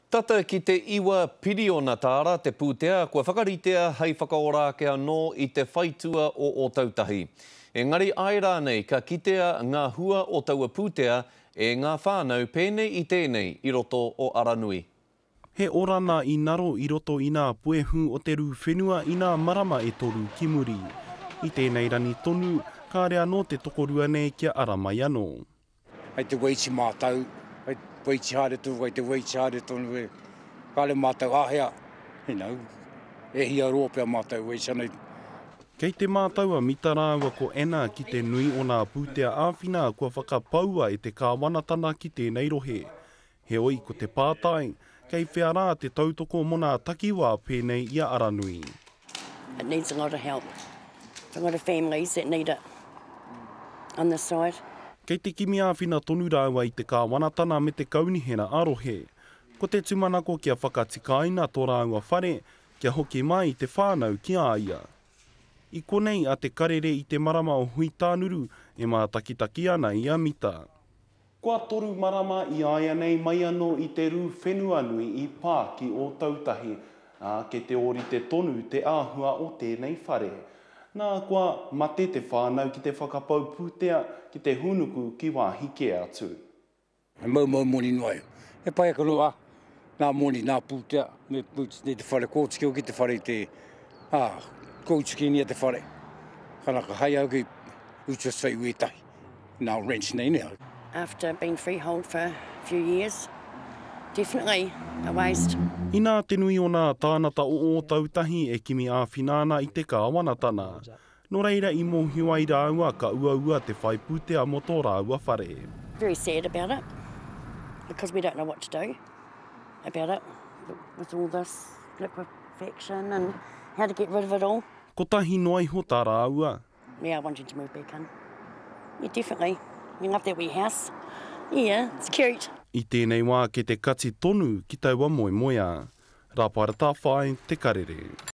Tata ki te iwa piriona tāra te pūtea kua whakaritea hei whakaora ake anō i te whaitua o Ōtautahi. Engari āe rānei ka kitea ngā hua o taua pūtea e ngā whānau pēnei i tēnei i roto o Aranui? He orana i naro i roto i nā puehu o te rū whenua i nā marama e toru ki muri. I tēnei rani tonu, kāre anō te tokorua nei kia ara mai anō. Hei te weiti mātau, hei weiti haere tonu, hei te weiti haere tonu e kare mātau āhea, you know, e hia roa pea mātau weiti ana. Kei te mātau a Mita rāua ko Anna ki te nui o nā pūtea āwhina kua whakapaua e te kāwanatana ki tēnei rohe. Heoi, ko te pātai, kei whea rā te tautoko mō nā takiwā pēnei i a Aranui? It needs a lot of help. There's a lot of families that need it on this side. Kei te kimi āwhina tonu rāua i te kāwanatana me te kaunihera ā-rohe. Ko te tūmanako kia whakatikaina tō rāua whare, kia hoki mai te whānau ki a ia. I konei a Te Karere i te marama o Huitānuru e mātakitaki ana i a Mita. Kua toru marama i āianei mai anō i te rū whenua nui i pā ki Ōtautahi, ā, kei te ōrite tonu te āhua o tēnei whare. Nā, kua mate te whānau ki te whakapau pūtea ki te hūnuku ki wāhi kē atu. He moumou moni noa iho. He pai ake noa nā moni, nā pūtea, me nei te whare kōtiki hoki te whare i te, ā, kōtikinia te whare. Kanaka hai au ki utu atu ai wētahi. Nā rent nei nē. After being freehold for a few years, definitely a waste. Inā te nui o nā tānata o Ōtautahi e kimi āwhina ana i te kāwanatana. Nō reira i mōhio ai rāua ka uaua te whai pūtea mō tō rāua whare. Very sad about it because we don't know what to do about it with all this liquefaction and how to get rid of it all. Kotahi noa iho tā rāua. We are wanting to move back in. Yeah, definitely. We love that wee house. Yeah, it's cute. I tēnei wā kei te kati tonu ki taua moemoeā. Rāpaera Tāwhai, Te Karere.